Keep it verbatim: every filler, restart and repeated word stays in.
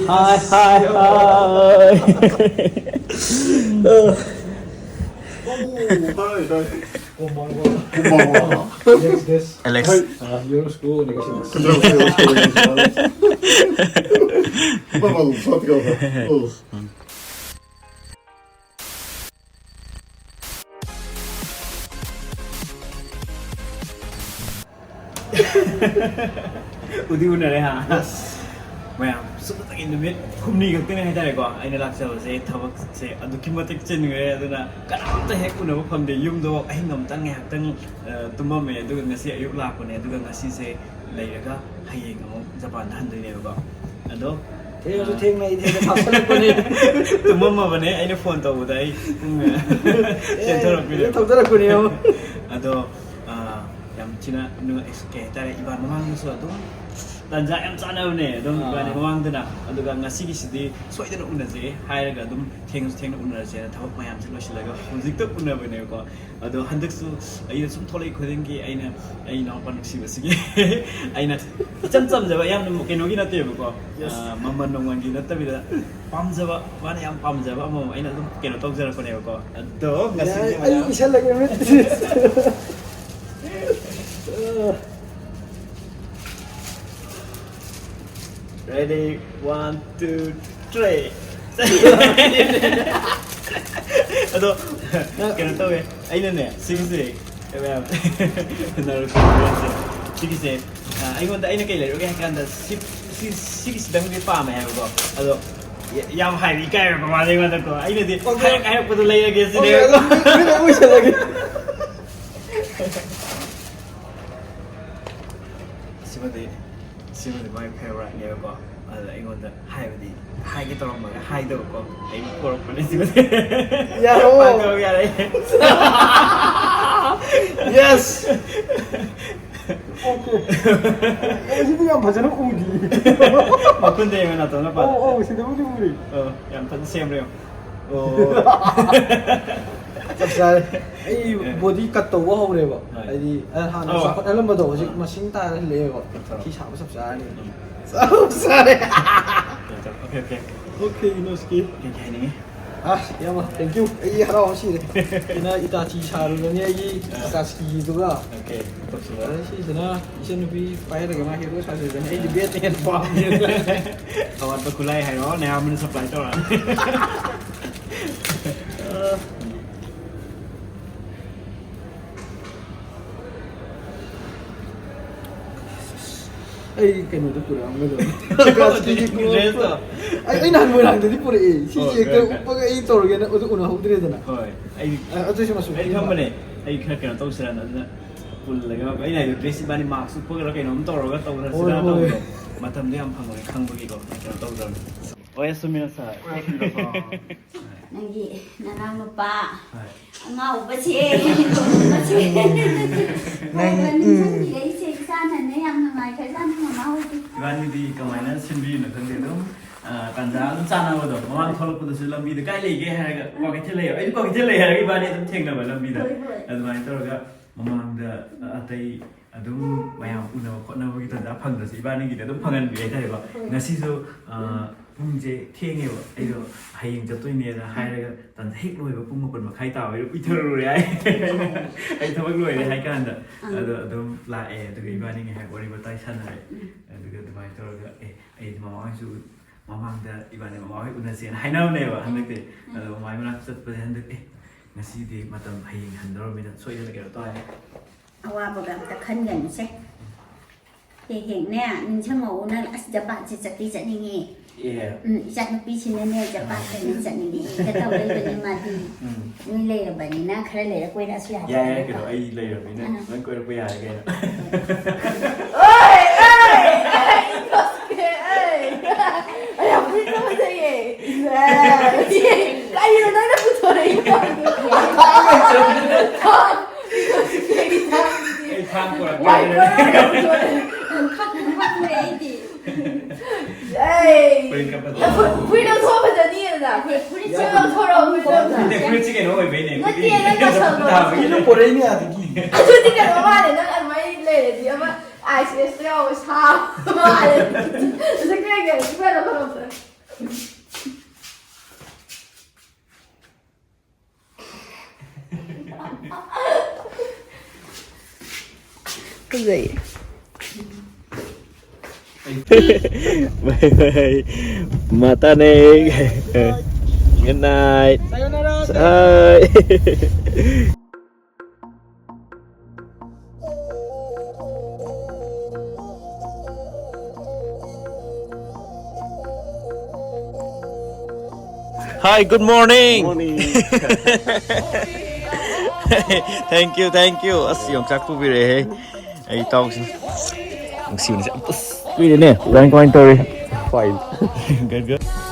Hi, hi, hi. Oh, hi, hi. Konbanwa. Konbanwa. Next guest. Alex. Hi. Uh, yoroshiku onegaishimasu. Konbanwa, yoroshiku onegaishimasu. Konbanwa, konbanwa. Oh. ꯎꯗꯤ ꯎꯅꯔꯦ ꯍꯥ? ꯃꯌꯥꯝ ꯁꯨꯞꯅꯇꯒꯤ ꯅꯨꯃꯤꯠ ꯍꯨꯝꯅꯤ ꯈꯛꯇꯅꯤ ꯍꯥꯏꯇꯥꯔꯦꯀꯣ ꯑꯩꯅ ꯂꯥꯛꯆꯕꯁꯦ꯫ ꯊꯕꯛꯁꯦ ꯑꯗꯨꯛꯀꯤ ꯃꯇꯤꯛ ꯆꯤꯟꯈ꯭ꯔꯦ, ꯑꯗꯨꯅ ꯀꯅꯥꯝꯇ ꯍꯦꯛ ꯎꯅꯕ ꯐꯪꯗꯦ꯫ ꯌꯨꯝꯗꯣ ꯑꯍꯤꯡ ꯑꯃꯇꯪ ꯉꯥꯏꯍꯥꯛꯇꯪ, ꯑ, ꯇꯨꯝꯃꯝꯃꯦ, ꯑꯗꯨꯒ ꯉꯁꯤ ꯑꯌꯨꯛ ꯂꯥꯛꯄꯅꯦ꯫ ꯑꯗꯨꯒ ꯉꯁꯤꯁꯦ ꯂꯩꯔꯒ ꯍꯌꯦꯡ ꯑꯃꯨꯛ ꯖꯄꯥꯟꯗ ꯍꯟꯗꯣꯏꯅꯦꯕꯀꯣ꯫ ꯑꯗꯣ, ꯊꯦꯡꯁꯨ ꯑ, ꯊꯦꯡꯅ ꯑꯩ ꯊꯦꯡꯅ ꯊꯥꯁꯜꯂꯛꯄꯅꯦ꯫ ꯇꯨꯝꯃꯝꯃꯕꯅꯦ ꯑꯩꯅ ꯐꯣꯟ ꯇꯧꯕꯗ꯫ ꯑꯩ ꯄꯨꯡ ꯑꯦ, ꯆꯦꯟꯊꯣꯔꯛꯄꯤꯅꯦ꯫ ꯊꯧꯊꯔꯛꯄꯅꯦ ꯑꯃꯨꯛ꯫ ꯑꯗꯣ, ꯑ, ꯌꯥꯝ ꯊꯤꯅ ꯅꯨꯡꯉꯥꯏ-, ꯀꯩ ꯍꯥꯏꯇꯥꯔꯦ, ꯏꯕꯥꯅꯤ ꯃꯃꯥꯡꯗꯁꯨ ꯑꯗꯨꯝ ꯇꯥꯟꯖꯥ ꯌꯥꯝ ꯆꯥꯟꯅꯕꯅꯦ꯫ ꯑꯗꯨꯝ ꯑꯥ꯫ ꯏꯕꯥꯅꯤ ꯃꯃꯥꯡꯗꯅ, ꯑꯗꯨꯒ ꯉꯁꯤꯒꯤꯁꯤꯗꯤ ꯁꯣꯏꯗꯅ ꯎꯅꯁꯦ ꯍꯥꯏꯔꯒ ꯑꯗꯨꯝ ꯊꯦꯡꯁꯨ ꯊꯦꯡꯅ ꯎꯅꯔꯁꯦꯅ ꯊꯕꯛ ꯃꯌꯥꯝꯁꯦ ꯂꯣꯏꯁꯤꯜꯂꯒ ꯍꯧꯖꯤꯛꯇ ꯎꯅꯕꯅꯦꯕꯀꯣ꯫ ꯑꯗꯣ ꯍꯟꯗꯛꯁꯨ ꯑꯩꯅ ꯁꯨꯝ ꯊꯣꯛꯂꯛꯏ ꯈꯨꯗꯤꯡꯒꯤ ꯑꯩꯅ ꯑꯩ ꯏꯅꯥꯎꯄꯥ ꯅꯨꯡꯁꯤꯕꯁꯤꯒꯤ ꯑꯩꯅ ꯏꯆꯝ ꯆꯝꯖꯕ, ꯌꯥꯝꯅ ꯀꯩꯅꯣꯒꯤ ꯅꯠꯇꯦꯕꯀꯣ, Yes. ꯑ, ꯃꯃꯜ ꯅꯣꯡꯃꯜꯒꯤ ꯅꯠꯇꯕꯤꯗ ꯄꯥꯝꯖꯕ, ꯃꯥꯅ ꯌꯥꯝ ꯄꯥꯝꯖꯕ ꯑꯃꯃꯝ ꯑꯩꯅ ꯑꯗꯨꯝ ꯀꯩꯅꯣ ꯇꯧꯖꯔꯛꯄꯅꯦꯕꯀꯣ꯫ ꯑꯗꯣ ꯉꯁꯤꯗꯤ ꯌꯥꯏ, ꯑꯩ ꯃꯌꯥꯝ ꯏꯁꯜꯂꯒꯦ, ꯃꯤꯠ꯫ Ready, one, two, three. ꯑꯗꯣ ꯀꯩꯅꯣ ꯇꯧꯋꯦ, ꯑꯩꯅꯅꯦ ꯁꯤꯒꯤꯁꯦ, ꯃꯌꯥꯝ, ꯅꯥꯔꯨꯇꯣꯒꯤ ꯐꯦꯟꯁꯦ꯫ ꯁꯤꯒꯤꯁꯦ, ꯑ, ꯑꯩꯉꯣꯟꯗ ꯑꯩꯅ ꯀꯩ ꯂꯩꯔꯨꯒꯦ ꯍꯥꯏ ꯀꯥꯟꯗ ꯁꯤ, ꯁꯤ, ꯁꯤꯒꯤꯁꯤꯗꯪꯗꯤ ꯄꯥꯝꯃꯦ ꯍꯥꯏꯕꯀꯣ꯫ ꯑꯗꯣ ꯌꯥ-, ꯌꯥꯝ ꯍꯥꯏꯕ ꯏꯀꯥꯏꯔꯕ ꯃꯥꯁꯦ ꯑꯩꯉꯣꯟꯗꯀꯣ꯫ ꯑꯩꯅꯗꯤ Okay. ꯍꯥꯏꯔꯛ-, ꯍꯥꯏꯔꯛꯄꯗꯣ ꯂꯩꯔꯒꯦ ꯁꯤꯅꯦ꯫ Okay, ꯑꯗꯨ ꯃꯤꯅ ꯑꯃꯨꯛ ꯏꯁꯜꯂꯒꯦ꯫ ꯁꯤꯃꯗꯤ, ꯁꯤꯃꯗꯤ ꯃꯥꯏ favouriteꯅꯦꯕꯀꯣ꯫ ꯑꯗꯨꯗ ꯑꯩꯉꯣꯟꯗ ꯍꯥꯏꯕꯗꯤ ꯍꯥꯏꯒꯦ ꯇꯧꯔꯝꯃꯒ ꯍꯥꯏꯗꯕꯀꯣ꯫ ꯑꯩ ꯄꯣꯔꯛꯄꯅꯦ ꯁꯤꯃꯗꯤ꯫ ꯌꯥꯔꯣ꯫ ꯄꯥꯡꯊꯣꯛ ꯌꯥꯔꯦ꯫ Yes! Okay. ꯑꯦ, ꯁꯤꯗꯤ ꯌꯥꯝ ꯐꯖꯅ ꯎꯗꯤ꯫ ꯃꯈꯨꯟꯗ ꯌꯦꯡꯉꯣ, ꯅꯥꯇꯣꯟꯅ ꯄꯥꯜꯂꯦ꯫ ꯑꯧ, ꯑꯧ, ꯁꯤꯗꯕꯨꯗꯤ ꯎꯔꯤ꯫ ꯑꯣ, ꯌꯥꯝ ꯐꯖꯅ ꯁꯦꯝꯔꯦ ꯌꯦꯡꯉꯣ꯫ ꯑꯣ꯫ ꯆꯞ ꯆꯥꯔꯦ꯫ ꯑꯩ ꯑꯦ꯫ Body cut ꯇꯧꯕ ꯍꯧꯔꯦꯕ꯫ ꯍꯣꯏ꯫ ꯍꯥꯏꯗꯤ, ꯑꯩ ꯍꯥꯟꯅ ꯑꯣ꯫ ꯆꯥꯎꯈꯠꯍꯜꯂꯝꯕꯗꯣ ꯍꯧꯖꯤꯛ ꯑꯥ꯫ ꯃꯁꯤꯡ ꯇꯥꯔ ꯂꯩꯌꯦꯕ꯫ ꯇꯧꯔꯣ꯫ ꯁꯤ ꯁꯥꯕ ꯆꯞ ꯆꯥꯔꯅꯤ꯫ ꯎꯝ꯫ ꯆꯞ ꯆꯥꯔꯦ꯫ ꯇꯧꯔꯣ, ꯇꯧꯔꯣ꯫ Okay, okay. ꯑꯣꯀꯦ, ꯏꯅꯣꯁꯀꯤ꯫ ꯀꯩ ꯀꯩ ꯍꯥꯏꯅꯤꯡꯉꯤ? ꯑꯁ, ꯏꯌꯥꯝꯕ, thank you꯫ ꯑꯩ ꯍꯔꯥꯎꯕ ꯁꯤꯔꯦ꯫ ꯁꯤꯅ ꯏꯇꯥꯆꯤ ꯁꯥꯔꯨꯔꯅꯤ ꯑꯩꯒꯤ ꯑꯥ꯫ ꯏꯇꯥꯆꯤꯗꯨꯒ꯫ ꯑꯣꯀꯦ, ꯇꯧꯁꯤꯜꯂꯣ꯫ ꯑꯗꯩ ꯁꯤꯁꯤꯅ ꯏꯆꯟꯅꯨꯄꯤ ꯄꯥꯏꯍꯜꯂꯒꯦ, ꯃꯥ ꯍꯦꯔꯣ ꯁꯥꯖꯁꯅꯤ꯫ ꯑꯩꯗꯤ ꯕꯦꯠꯅ ꯍꯦꯟꯅ ꯄꯥꯝꯃꯦ꯫ ꯑꯋꯥꯠꯄ ꯈꯨꯠꯂꯥꯏ ꯍꯥꯏꯔꯣ, ꯅꯌꯥꯝꯕꯅ supply ꯇꯧꯔꯛꯑꯅꯤ꯫ ꯑꯥ꯫ ꯑꯩ ꯀꯩꯅꯣꯗꯣ ꯄꯨꯔꯛꯑꯝꯒꯗꯕꯅꯤ꯫ ꯀ꯭ꯂꯥꯁꯀꯤ ꯗ꯭ꯔꯦꯁꯇꯣ꯫ ꯑꯩ, ꯑꯩ ꯅꯍꯥꯟ ꯃꯣꯏꯔꯥꯡꯗꯗꯤ ꯄꯨꯔꯛꯑꯦ꯫ ꯁꯤ ꯑꯣ, ꯆꯦꯛꯇ ꯀꯔꯝ ꯀꯥꯟ? ꯎꯞꯄꯒ ꯑꯩ ꯇꯧꯔꯒꯦꯅ ꯑꯗꯨ ꯎꯅꯍꯧꯗ꯭ꯔꯦꯗꯅ꯫ ꯍꯣꯏ, ꯑꯩ, ꯑ, ꯑꯗꯨꯏꯁꯨ ꯃꯆꯨ ꯑꯩ ꯈꯪꯕꯅꯦ꯫ ꯑꯩ ꯈꯔ ꯀꯩꯅꯣ ꯇꯧꯁꯤꯔꯅ ꯑꯗꯨꯅ ꯄꯨꯜꯂꯒ ꯑꯩꯅ ꯍꯥꯏꯗꯣ ꯗ꯭ꯔꯦꯁ ꯏꯕꯥꯅꯤ ꯃꯥꯛꯁ ꯎꯞꯄꯒꯔ ꯀꯩꯅꯣꯝ ꯇꯧꯔꯒ ꯇꯧꯔꯁꯤꯔ ꯍꯣꯏ, ꯍꯣꯏ꯫ ꯇꯧꯕꯗꯣ꯫ ꯃꯇꯝꯗꯣ ꯌꯥꯝ ꯐꯪꯉꯣꯏ ꯈꯪꯕꯒꯤꯀꯣ꯫ ꯀꯩꯅꯣ ꯇꯧꯗ꯭ꯔꯕꯅꯤ꯫ ꯍꯣꯏ, ꯆꯨꯝꯃꯤ ꯅꯠꯇ꯭ꯔꯥ? ꯅꯪꯒꯤ ꯅꯅꯥꯎ ꯅꯨꯄꯥ ꯍꯣꯏ꯫ ꯑꯉꯥꯎꯕꯁꯦ, ꯑꯉꯥꯎꯕꯁꯦ꯫ ꯅꯪ, ꯎꯝ꯫ ꯅꯤꯡꯁꯤꯡꯕꯤꯔꯛꯏꯁꯦ ꯏꯆꯥꯅꯅꯦ ꯌꯥꯝ ꯅꯨꯡꯉꯥꯏꯈ꯭ꯔꯖꯥꯠꯅꯤ ꯃꯃꯥ ꯍꯣꯏꯗꯤ꯫ ꯏꯕꯥꯅꯤꯗꯤ ꯀꯃꯥꯏꯅ ꯁꯤꯟꯕꯤꯔꯤꯅꯣ ꯈꯪꯗꯦ꯫ ꯑꯗꯨꯝ, ꯑ, ꯇꯥꯟꯖꯥ ꯑꯗꯨꯝ ꯆꯥꯟꯅꯕꯗꯣ꯫ ꯃꯃꯥꯡ ꯊꯣꯛꯂꯛꯄꯗꯁꯨ ꯂꯝꯕꯤꯗ "ꯀꯥꯏ ꯂꯩꯒꯦ?" ꯍꯥꯏꯔꯒ "ꯀ꯭ꯋꯥꯀꯩꯊꯦꯜ ꯂꯩ", ꯑꯩꯗꯤ ꯀ꯭ꯋꯥꯀꯩꯊꯦꯜ ꯂꯩ ꯍꯥꯏꯔꯒ ꯏꯕꯥꯅꯤ ꯑꯗꯨꯝ ꯊꯦꯡꯅꯕ ꯂꯝꯕꯤꯗ꯫ ꯍꯣꯏ, ꯍꯣꯏ꯫ ꯑꯗꯨꯃꯥꯏꯅ ꯇꯧꯔꯒ ꯃꯃꯥꯡꯗ ꯑꯇꯩ ꯑꯗꯨꯝ ꯃꯌꯥꯝ ꯎꯅꯕ ꯈꯣꯠꯅꯕꯒꯤ ꯇꯥꯟꯖꯥ ꯐꯪꯗ꯭ꯔꯁꯨ ꯏꯕꯥꯅꯤꯒꯤꯗꯤ ꯑꯗꯨꯝ ꯐꯪꯍꯟꯕꯤ ꯍꯥꯏꯇꯥꯔꯦꯀꯣ꯫ ꯍꯣꯏ꯫ ꯉꯁꯤꯁꯨ, ꯑ, ꯄꯨꯡꯁꯦ ꯊꯦꯡꯉꯦꯕ, ꯑꯩꯗꯣ ꯍꯌꯦꯡ ꯆꯠꯇꯣꯏꯅꯦꯅ ꯍꯥꯏꯔꯒ ꯇꯟꯖꯥ ꯍꯦꯛ ꯂꯣꯏꯕ ꯄꯨꯡ ꯃꯥꯄꯟ ꯃꯈꯥꯏ ꯇꯥꯕꯩꯗ ꯎꯏꯊꯔꯨꯔꯦ ꯍꯥꯏ꯫ ꯑꯩ ꯊꯕꯛ ꯂꯣꯏꯔꯦ ꯍꯥꯏ ꯀꯥꯟꯗ꯫ ꯑꯥ꯫ ꯑꯗꯣ ꯑꯗꯨꯝ ꯂꯥꯛꯑꯦ, ꯑꯗꯨꯒ ꯏꯕꯥꯅꯤ ꯉꯥꯏꯍꯥꯛ ꯋꯥꯔꯤ ꯋꯥꯇꯥꯏ ꯁꯥꯟꯅꯔꯦ꯫ ꯎꯝ꯫ ꯑꯗꯨꯒ ꯑꯗꯨꯃꯥꯏꯅ ꯇꯧꯔꯒ, "ꯑꯦ, ꯑꯩꯗꯤ ꯃꯃꯥ ꯍꯣꯏꯁꯨ ꯃꯃꯥꯡꯗ ꯏꯕꯥꯅꯤ ꯃꯃꯥ ꯍꯣꯏ ꯎꯅꯁꯦꯅ ꯍꯥꯏꯅꯕꯅꯦꯕ ꯍꯟꯗꯛꯇꯤ꯫ ꯎꯝ꯫ ꯑꯗꯣ ꯃꯃꯥ ꯍꯣꯏ ꯃꯅꯥꯛꯇ ꯆꯠꯄꯁꯦ ꯍꯟꯗꯛ, ꯑꯦ, ꯉꯁꯤꯗꯤ ꯃꯇꯝ ꯍꯌꯦꯡ ꯍꯟꯗꯧꯔꯕꯅꯤꯅ ꯁꯣꯏꯗꯅ ꯀꯩꯅꯣ ꯇꯧꯔꯦ"꯫ ꯑꯋꯥꯕꯒ ꯑꯝꯇ ꯈꯟꯒꯅꯨꯁꯦ꯫ ꯍꯦꯛ ꯍꯦꯛꯅꯦ ꯅꯤꯡꯁꯤꯡꯉꯛꯎ ꯅꯪ, "ꯑꯁ, ꯖꯄꯥꯟꯁꯦ ꯆꯠꯇꯤ ꯆꯠꯅꯤꯡꯉꯦ꯫ ꯑꯦ꯫ ꯎꯝ, ꯏꯆꯥꯅꯨꯄꯤꯁꯤꯅꯅꯦ ꯖꯄꯥꯟꯗꯅꯦ ꯆꯠꯅꯤꯡꯉꯦ" ꯍꯦꯛꯇ ꯇꯧ ꯂꯩꯕꯅꯦ ꯃꯥꯗꯤ꯫ ꯎꯝ꯫ ꯅꯣꯏ ꯂꯩꯔꯕꯅꯤꯅ ꯈꯔ ꯂꯩꯔ ꯀꯣꯏꯔꯛꯑꯁꯨ ꯌꯥꯏ꯫ ꯌꯥꯏ, ꯌꯥꯏ, ꯀꯩꯅꯣ, ꯑꯩ ꯂꯩꯔꯕꯅꯤꯅ ꯑꯥ꯫ ꯂꯣꯏ ꯀꯣꯏꯔꯛꯄ ꯌꯥꯔꯦ ꯀꯩꯅꯣ꯫ ꯑꯣꯏ, ꯑꯣꯏ, ꯑꯣꯏ, ꯏꯀꯣꯁꯀꯦ, ꯑꯣꯏ꯫ ꯑꯩ ꯌꯥꯝ ꯐꯨꯅꯤꯡꯕ ꯂꯩꯌꯦ꯫ ꯀꯔꯤꯅꯣ ꯅꯪꯅ ꯄꯨꯊꯣꯔꯛꯏꯗꯣ? ꯊꯥꯡ ꯂꯩꯇ꯭ꯔꯕꯅꯤꯅ꯫ ꯊꯥꯡ꯫ ꯑꯩ ꯊꯥꯡ ꯄꯨꯔꯛꯀꯦ꯫ ꯋꯥꯏ ꯄꯨꯔꯛꯑꯣ, ꯄꯨꯔꯛꯑꯣ꯫ ꯈꯪꯉꯦ ꯑꯩꯗꯤ꯫ ꯑꯩ꯫ ꯐꯨꯔꯤꯠ ꯀꯞꯄ ꯐꯨ-, ꯐꯨꯔꯤꯠ ꯂꯧꯊꯣꯛꯑ ꯐꯖꯅꯤꯗꯅ꯫ ꯐꯨꯔꯤꯠ ꯐꯨꯔꯤꯠꯁꯦ ꯂꯧꯊꯣꯔꯛꯑꯣ, ꯐꯨꯔꯤꯠ ꯂꯧꯊꯣꯔꯛꯑꯣ꯫ ꯅꯠꯇꯦ, ꯐꯨꯔꯤꯠꯁꯤ ꯀꯩꯅꯣ ꯑꯣꯏꯕꯩꯅꯦ꯫ ꯅꯠꯇꯦ, ꯅꯪ ꯂꯧꯁꯜꯂꯣ꯫ ꯇꯥꯕꯒꯤ꯫ ꯐꯨꯔꯤꯠ ꯄꯨꯔꯛꯏꯅꯦ ꯑꯗꯒꯤ꯫ ꯑꯗꯨꯗꯤ ꯀꯩꯅꯣ ꯃꯥꯜꯂꯦ, ꯅꯪ ꯑꯗꯨꯃꯥꯏꯅ ꯂꯩꯔꯗꯤ ꯑꯃ ꯑꯥꯏꯁ ꯑꯦꯁꯇ ꯌꯥꯎꯕ ꯁꯥ ꯃꯥꯜꯂꯦ꯫ ꯍꯧꯖꯤꯛ ꯀꯩ ꯀꯩ ꯐꯨꯔꯤꯠ ꯂꯧꯊꯣꯔꯛꯑꯣ꯫ Bye bye. Mata ne. Good night. Bye. Hi, good morning. Morning. Thank you, thank you. ꯑꯁ, ꯌꯣꯡꯆꯥꯛ ꯄꯨꯕꯤꯔꯛꯑꯦ꯫ ꯑꯩ ꯏꯇꯥꯎꯁꯤ ꯅꯨꯡꯁꯤꯕꯁꯦ ꯑꯝꯇ ꯀꯨꯏꯔꯦꯅꯦ꯫ ꯀꯃꯥꯏ, ꯀꯃꯥꯏ ꯇꯧꯔꯤ? Fine. Good, good.